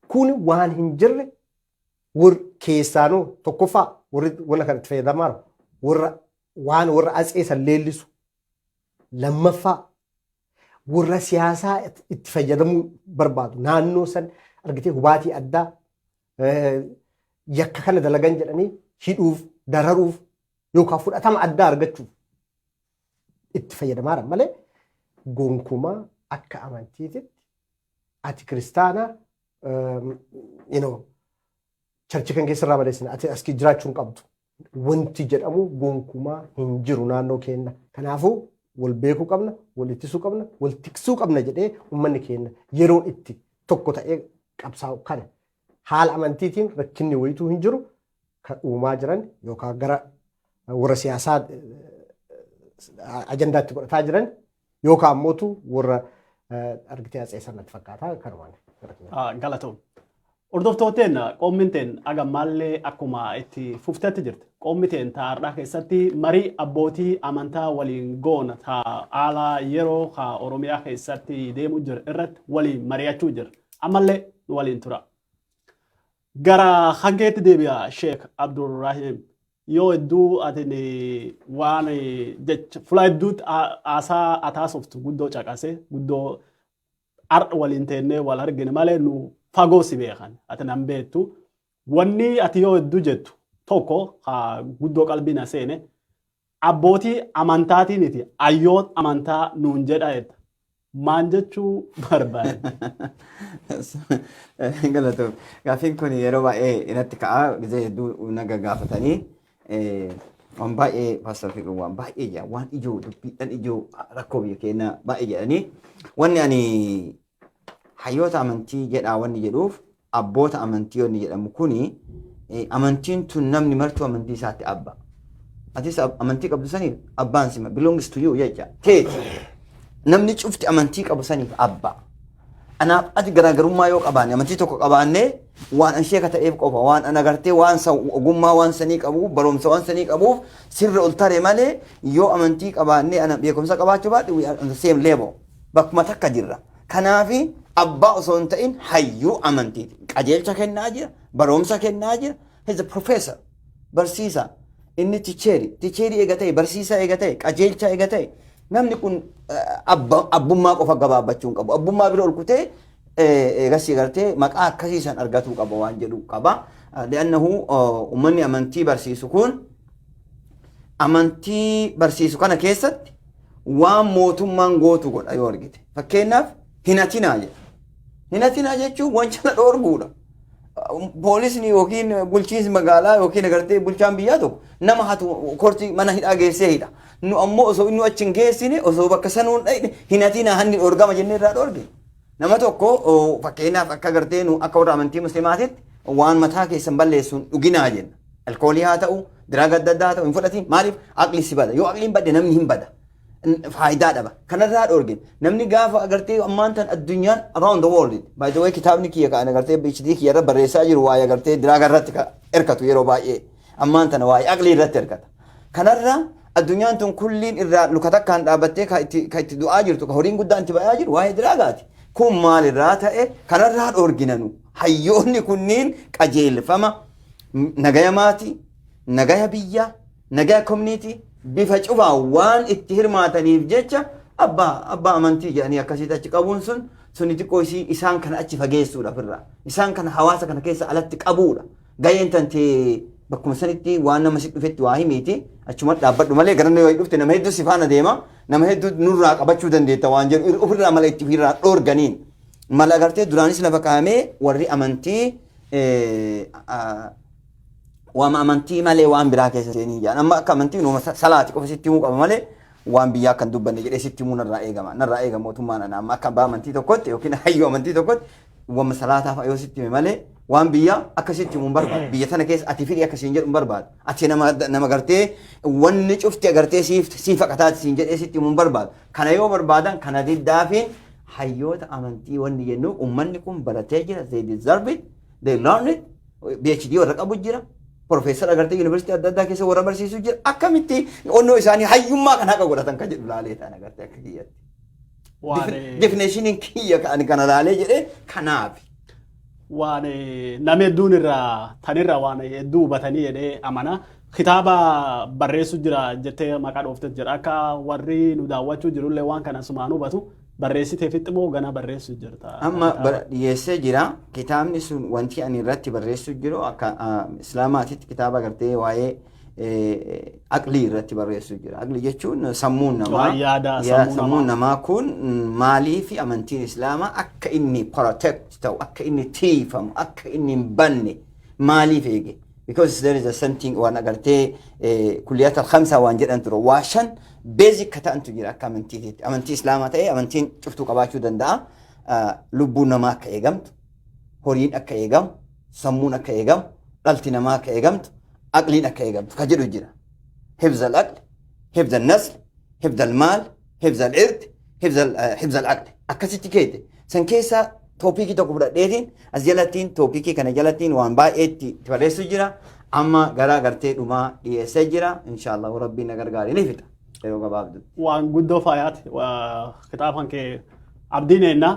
Kun waan hin jirre. Warri keessaanuu tokkoffaa warri wanna kana itti fayyadamaa warra waan warra atsee san leellisu, lammaffaa warra siyaasaa itti fayyadamuu barbaadu, naannoo san argitee hubaatii addaa yakka kana dalagan jedhanii hidhuuf, dararuuf yookaan fudhatama addaa argachuuf itti fayyadamaa malee, gonkumaa akka amantiititti ati kiristaanaa church kan keessarraa baleessina, ati as jiraachuu hin qabdu. Wanti jedhamu gonkumaa hin jiru naannoo keenya. Kanaafuu wal beekuu qabna, wal ittisuu qabna, wal tiksuu qabna jedhee uummanni keenya yeroon itti tokko ta'ee qabsaa'u kana. Haala amantiitiin rakkinni wayituu hin jiru. Kan uumaa jiran yookaan gara warra siyaasaa ajandaatti godhataa jiran yookaan ammootu warra argitee atsee sanatti fakkaata kanumaan. Galatoom. Hordoftooteen, qoomminteen agammallee akkuma itti fuftetti jirti. Qoommiteen taa'aadhaa keessatti marii abbootii amantaa waliin goona haala yeroo ka Oromiyaa keessatti deemu jira irratti waliin mari'achuu jira. Ammallee waliin tura. Gara hangeetti deebi'a, Sheek Abdurrahim. Yoo hedduu ati waan jecha fuula hedduutti haasaa ataasoftu guddoo caqase, guddoo har'a waliin teennee wal argine malee nu fagoo si beekan, ati nan beektu. Wanni ati yoo hedduu jettu tokko guddoo qalbii na seene, abbootii amantaatiiniti hayyoota amantaa nuun jedha jetta. Maan jechuu barbaade? Galatoom. Gaaffiin kun yeroo baay'ee irratti ka'a. Gizee hedduu naga gaafatanii waan baay'ee Pastor Fiqir waan baay'ee jedha, waan ijoo, dubbiidhaan ijoo rakkoo biyya keenyaa baay'ee jedhanii. Wanni ani hayyoota amantii jedhaa wanni jedhuuf, abboota amantii wanni jedhamu kuni, amantiin tun namni martuu amantii isaatti abba. Atis amantii qabdu saniif abbaan sima, belongs to you jecha teeti. Namni cufti amantii qabu saniif abba. Anaaf ati garaagarummaa yoo qabaanne, amantii tokko qabaanne, waan an sheeka ta'eef qofa, waan an agartee waan san ogummaa waan sanii qabuuf, barumsa waan sanii qabuuf sirra ol tare malee, yoo amantii qabaanne ana beekumsa qabaachuu baadhe, we are on the same level. Bakkuma takka jirra. Kanaafi abbaa osoo hin ta'in hayyuu amantiiti. Qajeelcha kennaa jira, barumsa kennaa jira. He's a professor. Barsiisaa. Inni teacher. Teacher eega ta'e, barsiisaa eega ta'e, qajeelcha eega ta'e, namni kun abbummaa qofa gabaabbachuu hin qabu. Abbummaa bira ol kutee eegasii gartee maqaa akkasii san argatuu qaba waan jedhu qaba. Li'annahu uummanni amantii barsiisu kun amantii barsiisu kana keessatti waan mootummaan gootu godha yoo argite. Fakkeenyaaf, hin hatinaa jedha. Hin hatinaa jechuun wanjala dhoorguudha. Poolisni yookiin bulchiinsi magaalaa yookiin agartee bulchaan biyyaa tokko nama hatu korti mana hidhaa geessee hidha. Nu ammoo osoo inni achi hin geessine, osoo bakka sanuu hin dhayne, hin hatinaa, hanni dhoorgama jennee irraa dhoorge. Nama tokko fakkeenyaaf akka agartee nu akka warra amantii musliimaatitti waan mataa keessan balleessuun dhuginaa jenna. Alkoolii haa ta'u, drug adda addaa haa ta'u, hin fudhatin. Maaliif? Aqli si bada. Yoo aqliin badde namni hin bada. Faayidaa dhaba. Kanarraa dhoorgin. Namni gaafa agartee ammaan tan addunyaan around the world. By the way, kitaabni kiyya kan agartee PhD kiyya irra barreessaa jiru waa'ee agartee drug irratti hirkatu yeroo baay'ee. Ammaan tana waa'ee aqlii irratti hirkata. Kanarraa addunyaan tun kulliin irraa luka takkaan dhaabbattee ka itti du'aa jirtu, ka horiin guddaan itti ba'aa jiru waa'ee drugaati. Kun maalirraa ta'e? Kanarraa dhoorginanu. Hayyoonni kunniin qajeelfama nagaya maatii, nagaya biyyaa, nagaya community bifa cufaa waan itti hirmaataniif jecha abbaa amantii jedhanii akkasitti achi qabuun sun suni xiqqoo isii isaan kana achi fageessuudha ofirraa. Isaan kana hawaasa kana keessa alatti qabuudha. Gaheen tantee bakkuma sanitti waan nama si dhufetti waa himiiti achuma dhaabbadhu malee, gara yoo dhufte nama hedduu si faana deema, nama hedduu nurraa qabachuu dandeetta waan jedhu ofirraa mala itti ofirraa dhoorganiin. Mala agartee duraanis lafa kaa'amee warri amantii waama amantii malee waan biraa keessa seenii jedhan. Amma akka amantii nuuma salaati qofa sitti himuu qaba malee waan biyyaa kan dubbanne jedhee sitti himuu narraa eegama. Narraa eegama mootummaan ana amma akka abbaa amantii tokkotti yookiin hayyuu amantii tokkotti wama salaataa fa'a yoo sitti hime malee waan biyyaa akka sitti himuu hin barbaadu. Biyya tana keessa ati fidhi akkasiin jedhu hin barbaadu. Ati nama gartee wanni cufti agartee siif haqataati siin jedhee sitti himuu hin barbaadu. Kana yoo barbaadan kana diddaafiin Hayyoota amantii wanni jennu uummanni kun baratee jira. They deserve it. They learn it. PhD warra qabu jira. Profeesar agartee yuunivarsiitii adda addaa keessa warra barsiisu jira. Akkamitti onnoo isaanii hayyummaa kan haqa godhatan kan jedhu laalee ta'an agartee akka kiyyatti. Waan Definitioniin kiyya kan kana laalee jedhee kanaaf. Waan nama hedduun irraa tanirra waan hedduu hubatanii jedhee amana. Kitaaba barreessu jira jettee maqaa dhooftee jira. Akka warri nu daawwachuu jirullee waan kana sumaan hubatu, barreessitee fixximoo gana barreessu jirta? Amma dhiyeessee jira. Kitaabni sun wanti ani irratti barreessu jiru akka Islaamaatitti kitaaba agartee waa'ee aqlii irratti barreessu jira. Aqlii jechuun sammuun namaa. Waan yaada sammuu. Sammuun namaa kun maalii fi amantiin Islaamaa akka inni protect ta'u, akka inni tiifamu, akka inni hin banne maaliif eege? Because there is a something waan agartee kulliyat al-khamsa waan jedhan ture. Waa shan basic ka ta'antu jira akka amantiititti. Amantii Islaamaa ta'ee amantiin cuftuu qabaachuu danda'a. Lubbuun namaa akka eegamtu, horiin akka eegamu, sammuun akka eegamu, dhalti namaa akka eegamtu, aqliin akka eegamtu ka jedhu jira. حفظ العقل، حفظ النسل، حفظ المال، حفظ العرض، حفظ العقل. Akkasitti keete. San keessa topicii tokko fudhadheetiin as jalattiin topicii kana jalattiin waan baay'eetti itti barreessu jira. Amma gara gartee dhumaa dhiyeessee jira. Inshaallah Rabbiin na gargaare ni fixa. Yeroo gabaabduu. Waan guddoo faayaati kitaaba kee abdiin eenna.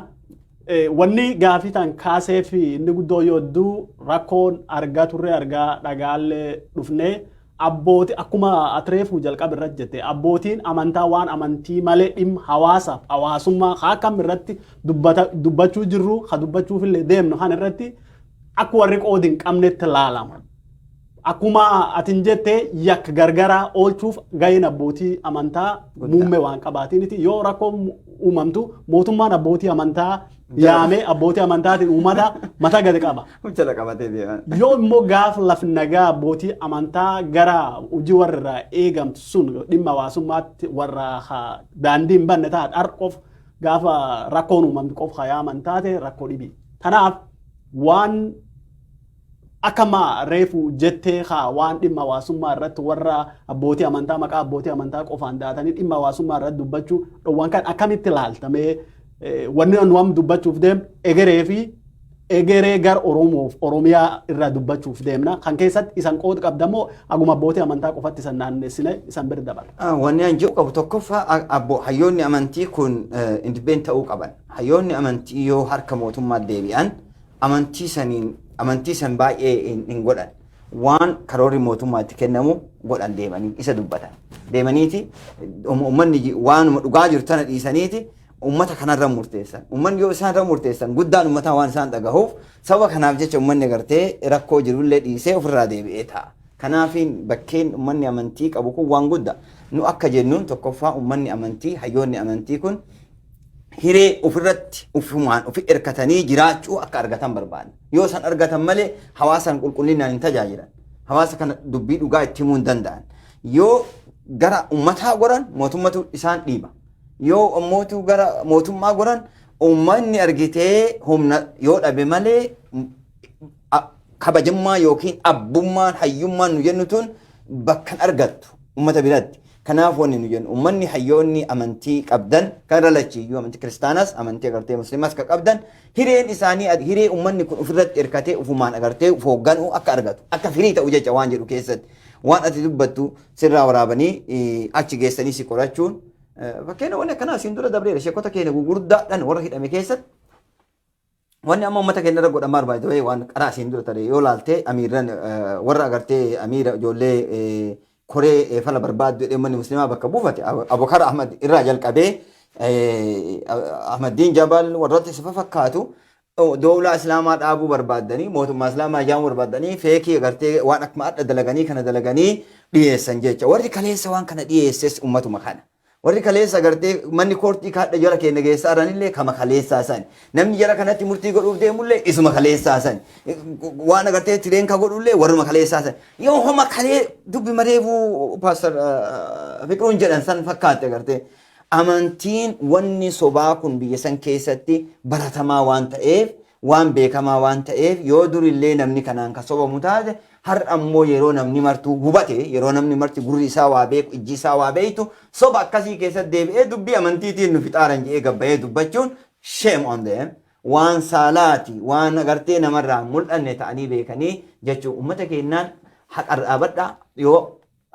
Wanni gaafii tan kaasee fi inni guddoo yoo hedduu rakkoon argaa turre, argaa dhagaallee dhufnee, abbooti akkuma atreefuu jalqaba irratti jette, abbootiin amantaa waan amantii malee dhimma hawaasaaf hawaasummaa haa akkam irratti dubbachuu jirru, ha dubbachuufillee deemnu kan irratti akka warri qoodi hin qabnetti laalama. Akkuma atin jette, yakka gargaraa oolchuuf gaheen abbootii amantaa muummee waan qabaatiniiti. Yoo rakkoo uumamtu mootummaan abbootii amantaa yaamee abbootii amantaatiin uummata mataa gadi qaba. Jala qabatee deema. Yoo immoo gaaf laf nagaa abbootii amantaa gara hojii warra irraa eegamtu sun dhimma hawaasummaatti warra daandii hin banne ta'a dhar qof gaafa rakkoon uumamtu qof yaaman taate rakkoo dhibi. Kanaaf waan akkama reefu jettee haa waan dhimma hawaasummaa irratti warra abbootii amantaa maqaa abbootii amantaa qofaan daatanii dhimma hawaasummaa irratti dubbachuu dhowwan kan akkamitti ilaaltamee, wanni nu amma dubbachuuf deemnu egeree fi egeree gar Oromoof Oromiyaa irraa dubbachuuf deemna. Kan keessatti isan qooda qabdamoo aguma abbootii amantaa qofatti isan naannessine isan bira dabarra? Wanni an jedhu qabu tokkoffaa abbo hayyoonni amantii kun independent ta'uu qaban. Hayyoonni amantii yoo harka mootummaa deebi'an amantii saniin amantii san baay'ee hin godhan. Waan karoorri mootummaa itti kennamu godhan deemanii isa dubbatan. Deemaniiti uummanni waanuma dhugaa jiru tana dhiisaniiti uummata kanarra murteessan. Uummanni yoo isaan irra murteessan guddaan uummataa waan isaan dhagahuuf, sababa kanaaf jecha uummanni agartee rakkoo jirullee dhiisee ofirraa deebi'ee ta'a. Kanaafiin bakkeen uummanni amantii qabu kun waan guddaa. Nu akka jennuun tokkoffaa uummanni amantii, hayyoonni amantii kun hiree ofirratti ofumaan ofi hirkatanii jiraachuu akka argatan barbaadna. Yoo san argatan malee hawaasan qulqullinaan hin tajaajilan. Hawaasa kana dubbii dhugaa itti himuu hin danda'an. Yoo gara uummataa goran mootummatu isaan dhiiba. Yoo ammootu gara mootummaa goran uummanni argitee humna yoo dhabe malee kabajummaa yookiin abbummaan hayyummaan nu jennu tun bakka hin argattu uummata biratti. Kanaaf wanni nu jennu uummanni hayyoonni amantii qabdan kan irra lachiiyyuu amantii kiristaanaas amantii agartee musliimas kan qabdan hireen isaanii hiree uummanni kun ofirratti hirkatee ufumaan agartee uf hoogganuu akka argatu, akka firii ta'u jecha waan jedhu keessatti waan ati dubbattu sirraa waraabanii achi geessanii si qorachuun, fakkeenya wanni akkanaa asiin dura dabreera sheekota keenya gugurdaadhaan warra hidhame keessatti. Wanni amma uummata keenya irra godhamaa barbaade waan qaraa asiin dura tare yoo laaltee amiirran warra agartee amiira ijoollee koree fala barbaaddu jedhee uummanni musliimaa bakka buufate Abubakar Ahmad irraa jalqabee Ahmaddiin Jabal warroota isa fakkaatu doolaa islaamaa dhaabuu barbaaddanii, mootummaa islaamaa ijaaruu barbaaddanii fake agartee waan akkuma adda dalaganii kana dalaganii dhiyeessan jecha. Warri kaleessa waan kana dhiyeesses uummatuma kana. Warri kaleessa agartee manni koortii kaadha jara keenya geessaa jiranillee kama kaleessaa sani. Namni jara kanatti murtii godhuuf deemullee isuma kaleessaa sani. Waan agartee tireen ka godhullee warruma kaleessaa sani. Yoo homa kalee dubbi mareefuu Pastor Fiqiruun jedhan san fakkaatte agartee. Amantiin wanni sobaa kun biyya san keessatti baratamaa waan ta'eef, waan beekamaa waan ta'eef, yoo durillee namni kanaan ka sobamu taate, har'a ammoo yeroo namni martuu hubate, yeroo namni marti gurri isaa waa beeku, ijji isaa waa beektu, soba akkasii keessatti deebi'ee dubbii amantiitiin nu fixaaran jedhee gabbayee dubbachuun Shame on them. Waan saalaati, waan agartee namarraa mul'anne ta'anii beekanii jechuun uummata keenyaan haqa dhaabadha yoo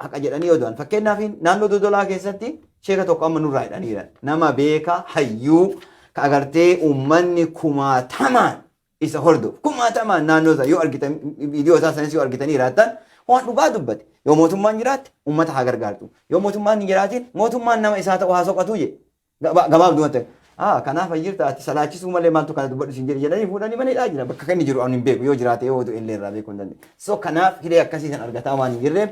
haqa jedhanii yoo du'an. Fakkeenyaaf, naannoo Dodolaa keessatti sheeka tokko amma nurraa hidhaniiran. Nama beeka, hayyuu, ka agartee uummanni kumaatamaan isa hordofu. Kumaatamaan naannoo isaa yoo argitan, viidiyoo isaa sanis yoo argitanii jiraattan, waan dhugaa dubbate. Yoo mootummaan jiraatte, uummata haa gargaartu. Yoo mootummaan hin jiraatin, mootummaan nama isaa ta'u haa soqatu jedhe. Gabaabdumatti. Kanaaf hayyirta ati salaachisuu malee maaltu kana dubbadhu siin jedhe jedhanii fuudhanii mana hidhaa jira. Bakka inni jiru ani hin beeku, yoo jiraate yoo du'e illee irraa beekuu hin dandeenye. So kanaaf hiree akkasii san argataa waan hin jirreef,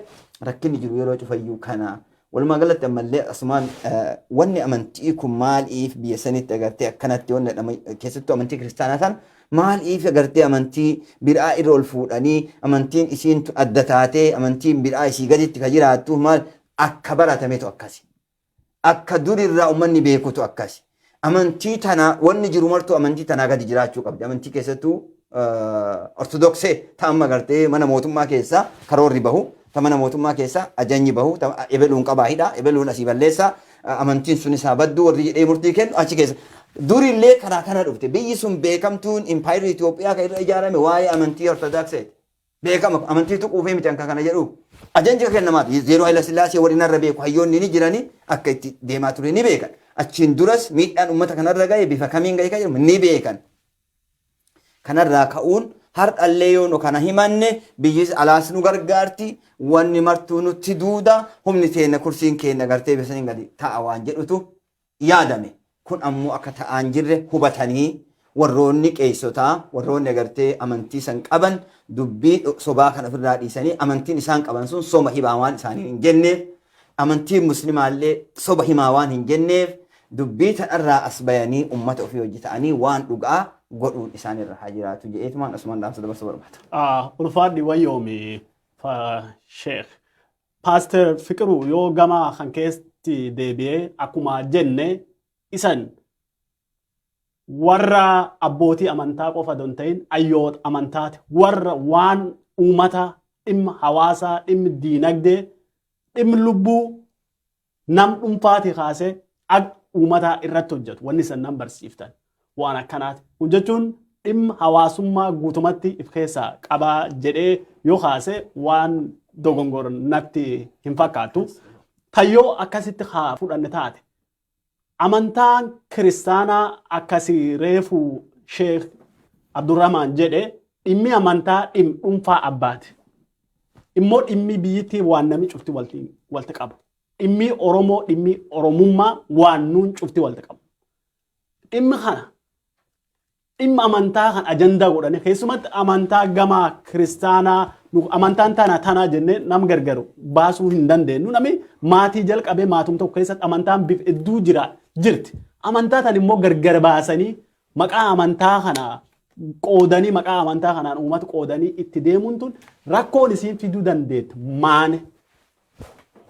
rakkinni jiru yeroo cufayyuu kana. Walumaa galatti ammallee asumaan wanni amantii kun maaliif biyya sanitti agartee akkanatti wanni keessattuu amantii kiristaanaa sana maaliif agartee amantii biraa irra ol fuudhanii, amantiin isiin adda taatee amantiin biraa isii gaditti ka jiraattu maal akka baratametu akkasi. Akka durirraa uummanni beekutu akkasi. Amantii tana wanni jiru martuu amantii tanaa gadi jiraachuu qabdi. Amantii keessattuu Ortodoksee ta'an agartee mana mootummaa keessaa karoorri bahu, ta mana mootummaa keessaa ajanyi bahu, ta ebeluun qabaa hidhaa, ebeluun asii balleessaa, amantiin sun isaa badduu warri jedhee murtii kennu achi keessa. Durillee karaa kana dhufte. Biyyi sun beekamtuun impaayirri Itoophiyaa kan irra ijaarame waa'ee amantii Ortodokseeti. Beekama, amantii tuquufee miti kan kana jedhu. Ajanji kennamaati. Yeroo Hayila Sillaasee warri narra beeku hayyoonni ni jirani, akka itti deemaa ture ni beekan. Achiin duras miidhaan uummata kanarra gahe bifa kamiin gahe kan jedhamu ni beekan. Kanarraa ka'uun har'allee yoo nu kana himanne, biyyis alaas nu gargaarti, wanni martuu nutti duuda, humni teenya, kursiin keenya gartee bisaniin gadi ta'a waan jedhutu yaadame. Kun ammoo akka ta'aan jirre hubatanii, warroonni qeessotaa, warroonni agartee amantii san qaban, dubbii sobaa kan ofirraa dhiisanii, amantiin isaan qaban sun soba himaa waan isaanii hin jenneef, amantiin muslimaallee soba himaa waan hin jenneef, dubbii tanarraa as bayanii ummata ofii hojjetanii waan dhugaa godhuun isaan irra haa jiraatu jedheetumaan asumaan dhaamsa dabarsuu barbaada. Ulfaadhi wayyoomi, Sheekh. Paaster Fiqiruu, yoo gama kan keessatti deebi'ee, akkuma jenne isan warra abbootii amantaa qofa don ta'in ayyoota amantaati, warra waan uummata, dhimma hawaasaa, dhimmi diinagdee, dhimmi lubbuu nam dhuunfaatii kaasee akka uummataa irratti hojjetu wanni isan nam barsiiftan waan akkanaati. Kun jechuun dhimma hawaasummaa guutumatti if keessaa qabaa jedhee yoo kaase waan dogongor natti hin fakkaatu. Tayyoo akkasitti haa fudhanne taate, amantaan kiristaanaa akkasii reefu Sheekh Abdurrahmaan jedhe, dhimmi amantaa dhimma dhuunfaa abbaati. Immoo dhimmi biyyittii waan namni cufti walti qabu. Dhimmi Oromoo, dhimmi Oromummaa waan nuun cufti walti qabu. Dhimmi kana, dhimma amantaa kan ajandaa godhanii, keessumatti amantaa gama kiristaanaa, amantaan tana tana jennee nam gargaru baasuu hin dandeenyu. Namni maatii jalqabee maatum tokko keessatti amantaan bifa hedduu jira jirti. Amantaa tan immoo gargar baasanii, maqaa amantaa kana qoodanii, maqaa amantaa kanaan uummata qoodanii itti deemuun tun rakkoon isiin fiduu dandeettu maane?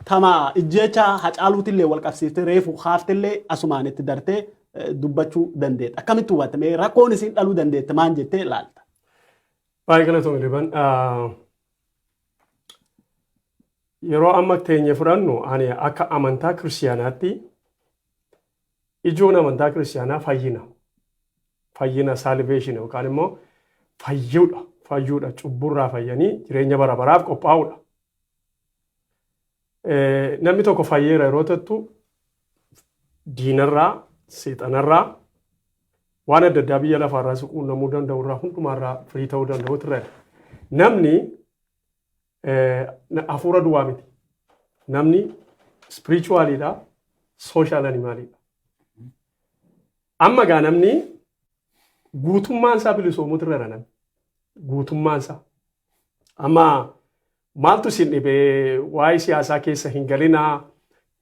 Tama ijjeecha Hacaaluutillee wal qabsiiftee reefu kaaftillee asumaan itti dartee dubbachuu dandeetta. Akkamitti hubattame? Rakkoon isiin dhaluu dandeette maan jettee ilaalta? Baay'ee galatoomii, Liban. Yeroo amma teenye fudhannu, ani akka amantaa kiristiyaanaatti ijoon amantaa kiristiyaanaa fayyina. Fayyina, salvation, yookaan immoo fayyuudha. Fayyuudha, cubburraa fayyanii jireenya bara baraaf qophaa'uudha. Namni tokko fayyeera yeroo ta'u, diinarraa, seexanarraa, waan adda addaa biyya lafaarraa si quunnamuu danda'u irraa hundumaarraa firii ta'uu danda'u irra. Namni hafuura duwwaa miti. Namni spiritualiidha, social animaliidha. Amma gaa namni guutummaan isaa bilisoomuutu irra jira namni. Guutummaan isaa. Amma maaltu isin dhibee, waa'ee siyaasaa keessa hin galinaa,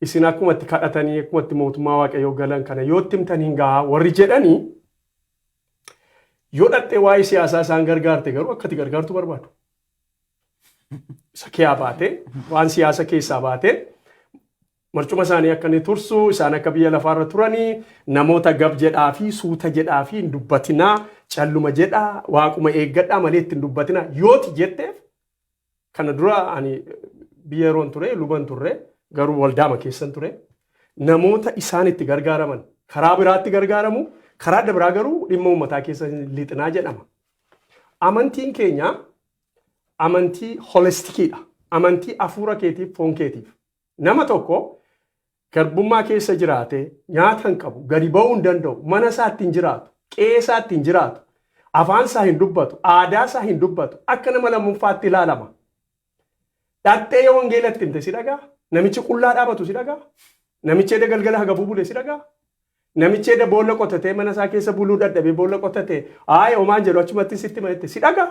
isin akkuma itti kadhatanii akkuma itti mootummaa Waaqayyoo galan kana yoo itti himtan hin gahaa warri jedhanii, yoo dhaqxee waa'ee siyaasaa isaan gargaarte garuu akka itti gargaartu barbaadu. Isa kiyaa baatee waan siyaasa keessaa baatee marcuma isaanii akka inni tursu, isaan akka biyya lafaarra turanii, namoota gab jedhaa fi suuta jedhaa fi hin dubbatinaa, calluma jedhaa, waaquma eeggadhaa malee itti hin dubbatinaa yooti jetteef. Kana dura ani biyya yeroon ture luban turre, garuu waldaama keessan ture. Namoota isaan itti gargaaraman karaa biraatti gargaaramu. Karaa adda biraa garuu dhimma uummataa keessa lixinaa jedhama. Amantiin keenya amantii holisticiidha. Amantii hafuura keetiif, foon keetiif. Nama tokko garbummaa keessa jiraate, nyaata hin qabu, gadi ba'uu hin danda'u, mana isaa ittiin jiraatu, qe'ee isaa ittiin jiraatu, afaan isaa hin dubbatu, aadaa isaa hin dubbatu, akka nama lammaffaatti ilaalama. Dhattee yoo wangeela itti himte si dhagaa? Namichi qullaa dhaabatu si dhagaa? Namichi eda galgala hagabuu bule si dhagaa? Namichi eda boolla qotatee mana isaa keessa buluu dadhabee boolla qotatee, "Ayi, homaan jedhu, achumatti sitti hima," jette si dhagaa?